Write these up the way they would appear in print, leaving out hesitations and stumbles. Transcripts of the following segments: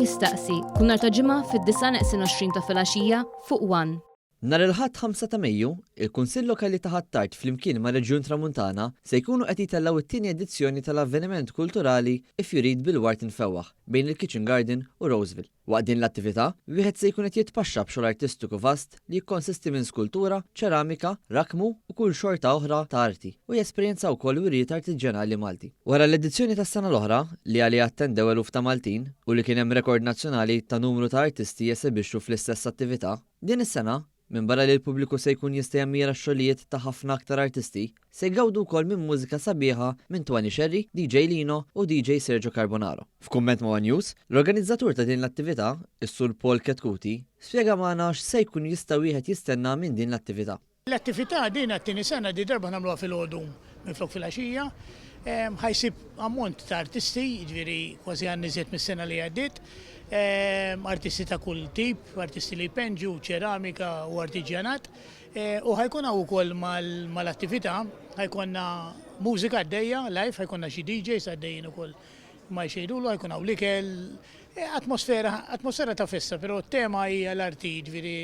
Jistaqsi, kull nhar ta' Ġimgħa fid-9:20 ta' filgħaxija fuq One. Nhar il-Ħadd 5 ta' Mejju, il-Kunsill Lokali ta' Ħ'Attard flimkien mar-Reġjun Tramuntana se jkunu qed jtellgħu t-tieni edizzjoni tal-avveniment kulturali Ifjurid bil-Ward Infewwaħ bejn il-Kitchen Garden u Roseville. Waqt din l-attività, wieħed se jkun qed jitpaxxa b'xogħol artistiku vast li jikkonsisti minn skultura, ċeramika, rakmu u kull xorta oħra ta' arti u jesperjenza wkoll wirjiet artiġjanali Malti. Wara l-edizzjoni tas-sena l-oħra, li għaliha attendew eluf ta' Maltin u li kien hemm rekord nazzjonali ta' numru ta' artisti jesebixxu fl-istess attività, din is-sena, minbarra li l-pubbliku se jkun jista' jammira x-xogħlijiet ta' ħafna aktar artisti, se jgawdu wkoll minn mużika sabiħa minn Twani Scerri, DJ Lino u DJ Sergio Carbonaro. F'kumment ma' one News, l-organizzatur ta' din l-attività, is-Sur Paul Chetcuti, spjega magħna x'se jkun jista' wieħed jistenna minn din l-attività. L-attività din għat-tieni sena, di darba nagħmluha filgħodu minflok filgħaxija. Ħa jsib ammont ta' artisti, jiġifieri kważi għandna iżjed mis-sena li għaddiet. Artisti ta' kull tip, artisti li jpenġu, ċeramika u artiġjanat. U ħa jkun hawn ukoll mal-attività, ħa jkollna mużika għaddejja, live, ħa jkollna xi DJs għaddejjin ukoll ma jxejdulu, ħa jkun hawn l-ikel, atmosfera, atmosfera ta' festa, però t-tema hija l-arti, jiġifieri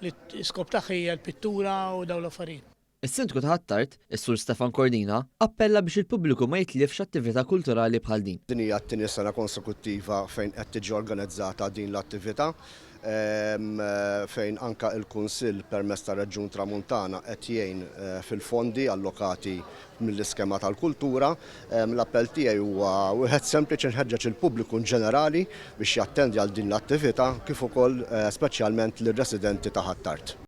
li l-iskop tagħha hija l-pittura u dawn l-affarijiet. Is-Sindku ta' Ħ'Attard, is-Sur Stefan Cordina, appella biex il-pubbliku ma jitlifx attività kulturali bħal din. Din hija t-tieni sena konsekuttiva fejn qed tiġi organizzata din l-attività fejn anke l-Kunsill permezz tar-Reġjun Tramuntana qed jgħin fil-fondi allokati mill-iskema tal-kultura. L-appell tiegħi huwa wieħed sempliċi nħeġġeġ il-pubbliku inġenerali biex jattendi għal din l-attività kif ukoll speċjalment lir-residenti ta' Ħ'Attard.